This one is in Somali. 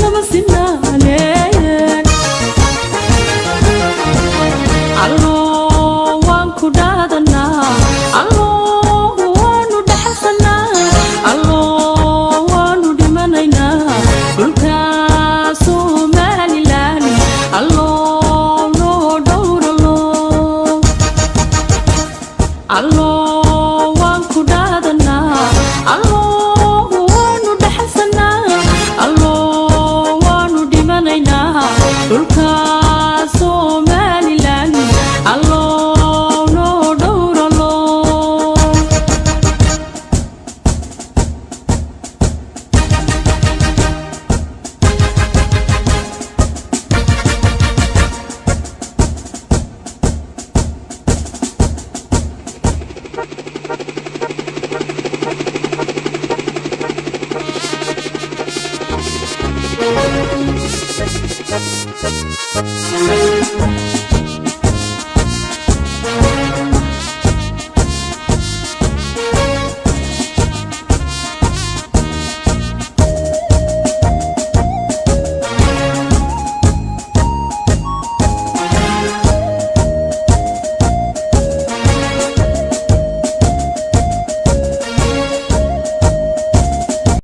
Lama sinaaneen. Allo waan ku dhaadanaa, allo waanu dhaxalsanaa, allo waanu dhimanaynaa dhulka Somalilan. Allo noo dhowralo, allo waan ku dhaadanaa, allo waanu dhaxalsanaa, allo waanu dhimanaynaa dhulka Somalilan. Allo noo dhowralo.